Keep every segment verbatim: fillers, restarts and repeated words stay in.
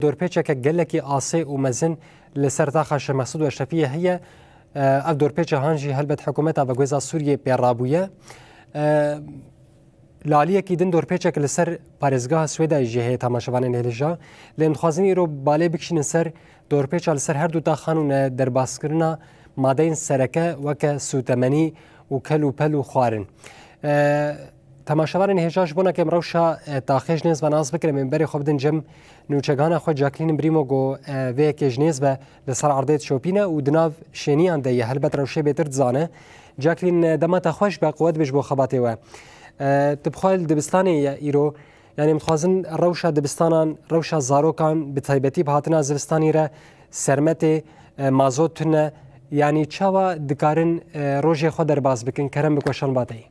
dorpêçeke gelekî asê û mezin li ser taxa Şêx Mesûd û Eşrefiyê heye. E, ev dorpêça han jî helbet hikûmeta veguhêza Sûriyê pê rabûye. E, li aliyekî din dorpêçek li ser parêzgeha Swêdayê jî heye temaşevanên hêja. Lê em dixwazin îro balê bikişînin ser dorpêça li ser her du taxan û ne derbaskirina madeyên sereke weke sûtemenî û kel û pel û xwarin. E, Temaşevanên hêja, ji bona ke em rewşa, e, taxê ji nêz ve nas bikin, em ê berê xwe bidin cem nûçegihana xwe Jacqueline Brimo ku, e, vê yekê ji nêz ve li ser erdê dişopîne û di nav şêniyan de ye, helbet rewşê bêtir dizane. Jacqueline, e, dema te xweş be, quwet be ji bo xebatê we. E, tu bi xwe li dibistanê ye îro, yanî em dixwazin rewşa dibistanan, rewşa zarokan, bi taybetî bi hatina zivistanî re sermetê, e, mazot tune, yanî çawa dikarin, e, rojê xwe derbas bikin? Kerem bik weşan bateyî.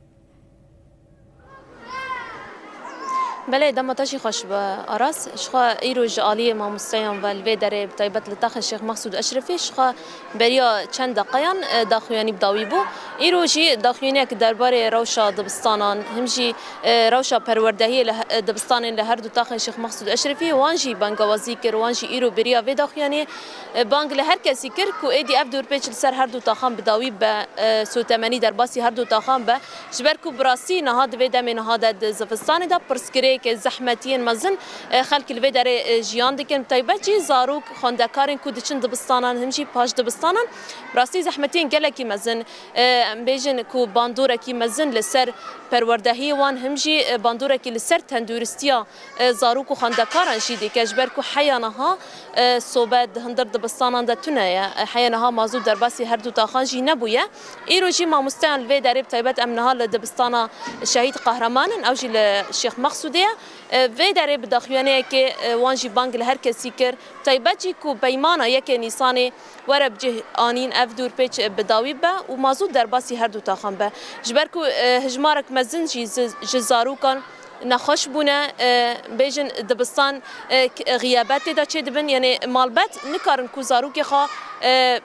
Belê, dema te jî xweş be, Aras. Ji xwe îro ji aliyê mamosteyan ve li vê derê, bi taybet li taxê Şêx Mexsûd Eşrefî, ji xwe beriya çend deqeyan, e, daxuyanî bi dawî bû. Îro jî daxuyaniyek derbarê rewşa dibistanan, him jî, e, rewşa perwerdehiyê li he-, e, dibistanên li her du taxên Şêx Mexsûd Eşrefî, wan jî bangewazî kir, wan jî îro beriya vê daxuyaniyê, e, bang li her kesî kir ku êdî ev dorpêç li ser her du taxan bi dawî be, e, sotemenî derbasî her du taxan be. Ji ber ku bi rastî niha di vê demê niha de di zivistanê de pirsgirêk, zehmetiyên mezin, e, xelk li vê derê, e, jiyan dikin. Bi taybet jî zarok, xwendekarên ku diçin dibistanan, him jî paş dibistanan, bi rastî zehmetiyên gelekî mezin, e, em bêjin ku bandorekî mezin li ser perwerdehiyê wan, him jî, e, bandorekî li ser tenduristiya, e, zarok û xwendekaran jî dike. Ji ber ku heya niha, e, sobe di hundir dibistanan de tune ye. E, heya niha mazû derbasî her du taxan jî nebûye. Îro jî mamosteyan li vê derê, bi taybet em niha li dibistana Şehîd Qehreman in, ew jî li Şêx Mexsûdê ye. E, vê derê bi daxuyaniyekê, e, wan jî bang li her kesî kir. Taybet jî ku peymana yekê Nîsanê were bi cih anîn, ev dorpêç, e, bi dawî be û mazû derbasî her du taxan be. Ji ber ku, e, hijmarek mezin jî ji, ji zarokan nexweş bûne, e, bêjin dibistan, e, k-, xiyabetê de çêdibin, yanî malbet nikarin ku zarokê xwe, e,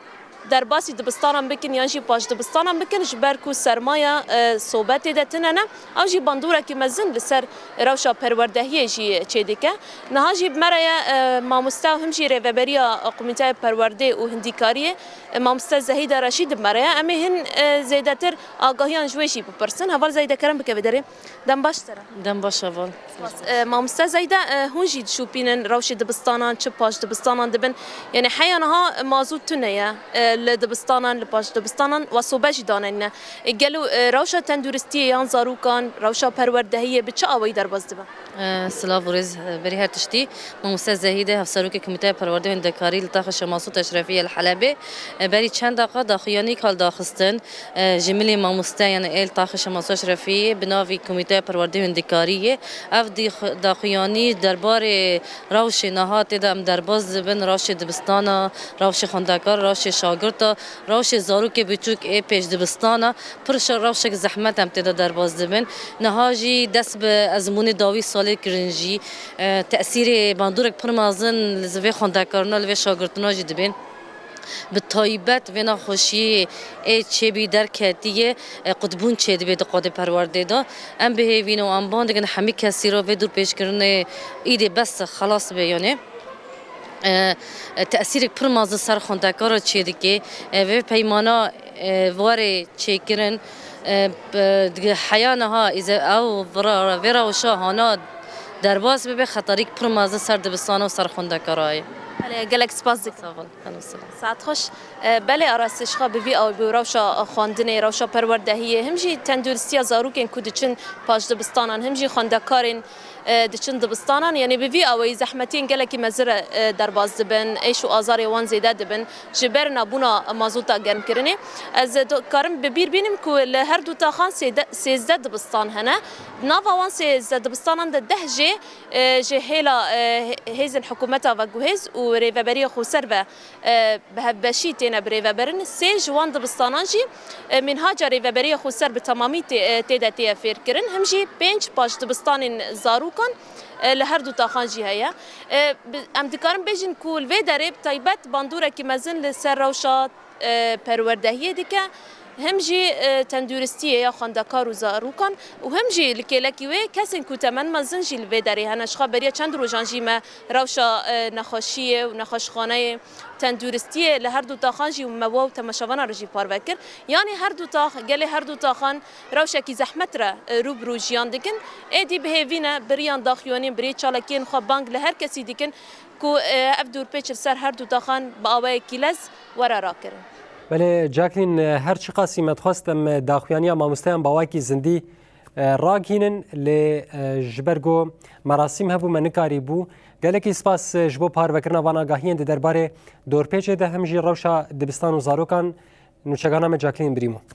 derbasî dibistanan bikin yan jî paş dibistanan bikin, ji ber ku sermaya, e, sobetê de tune ne, ew jî bandorekî mezin li ser rewşa perwerdehiyê jî çêdike. Niha jî bi me re ye, e, mamoste û him jî rêveberiya Komîteya Perwerdê û Hindîkariyê, e, mamoste Zehîde Reşîd bi me re ye. Em ê hin, e, zêdetir agahiyan ji wê jî bipirsin. Heval Zehîde, kerem bike vê derê. Dem baş sera. Dem baş heval. Spas. E, mamoste Zehîde, e, hûn jî dişopînin rewşê dibistanan, çi paş dibistanan dibin. Yanî heya niha mazû tune ye, e, li dibistanan, li paş dibistanan, wa sobe jî danenine. E, gelo, e, rewşa tenduristiyê yan zarokan, rewşa perwerdehiyê bi çi awayî derbas dibe? E, silav û rêz, e, berî her tiştî. Mamoste Zehîde, hevserokê Komîteya Perwerdê û Hindekarî li taxa Şêx Mesûd Eşrefiyê li Helebê. E, berî çend deqa daxuyanî kal daxistin. E, ji milê mamoste, yanî ê li taxa Şêx Mesûd Eşrefiyê bi navî Komîteya Perwerdê û Hindekariyê. Ev dîx-, daxuyanî derbarê rewşê niha tê de em derbas dibin, rewşê dibistana, rewşê xwendekar, rewşê şagirta, rewşê zarokê biçûk ê pêş dibistana. Pir şe-, rewşek zehmet em tê de derbas dibin. Niha jî dest bi ezmûnê dawî salê kirin jî, e, tesîrê bandorek pir mezin li vê xwendekarina, li vê şagirtina jî dibên. Bi taybet vê nexweşiyê ê çêbî derketiyê, e, qutbûn çêdibe di qadê perwerdê de. Em bihêvîn û em ban dikin hemî kesî re vê dorpêçkirinê îdê bes xelas be, yanê. E, e, tesîrek pir mezin ser xwendekara çêdike. E, vê peymana, e, warê çêkirin, e, bi, di heya niha îze-, ew vira-, vê rewşa hana derbas bibe, xeterîk pir mezin ser dibistana û ser xwendekarayê. Belê, gelek spas dikim. Sağ ol. Saet xweş. E, belê, Aras, ji xwe bi vî awê bû rewşa xwendinê, rewşa perwerdehiyê, him jî tenduristiya zarokên ku diçin paş dibistanan, him jî xwendekarên, e, diçin dibistanan, yanî bi vî aweyî zehmetiyên gelekî mezin re, e, derbas dibin, êş û azarê wan zêde dibin ji ber nebûna mazota germkirinê. Ez dikarim bi bîr bînim ku li her du taxan sêde-, sêzdeh dibistan hene. Di nava wan sêzdeh dibistanan de deh jê, e, ji hêla, e, hê-, hêzên hikûmeta veguhêz û rêveberiya xweser ve e, bi hevbeşî têne birêvebirin. Sê ji wan dibistanan jî, e, mînhaca rêveberiya xweser bi temamî tê, e, tê de têye fêrkirin. Him jî pênc paş dibistanên zarokan, e, li her du taxan jî heye. E, bi, em dikarin bêjin ku li vê derê bi taybet bandorekî mezin li ser rewşa, e, perwerdehiyê dike. Him jî e, tenduristiyê ya xwendekar û zarokan û him jî li kêlekî wê kesên ku temen mezin jî li vê derê hene. Ji xwe beriya çend rojan jî me rewşa e, nexweşiyê û nexweşxaneyê tenduristiyê li her du taxan jî me we û temaşevana re jî parve kir. Yanî her du tax, gelê her du taxan rewşekî zehmet re e, rû bi rû jiyan dikin. Êdî bi hêvî ne biriyan daxuyaniyên, birê çalakiyên xwe bang li her kesî dikin ku e, ev dorpêç li ser her du taxan bi awayekî lez were rakirin. Belê Jacqueline, her çiqasî me dixwest em daxuyaniya mamosteyan bi awayekî zindî e, ragihînin, lê e, ji ber ku merasîm hebû me nikarîbû. Gelekî spas e, ji bo parvekirina van agahiyên di derbarê dorpêçê de hem jî rewşa dibistan û zarokan. Nûçegana me Jacqueline Brîmo.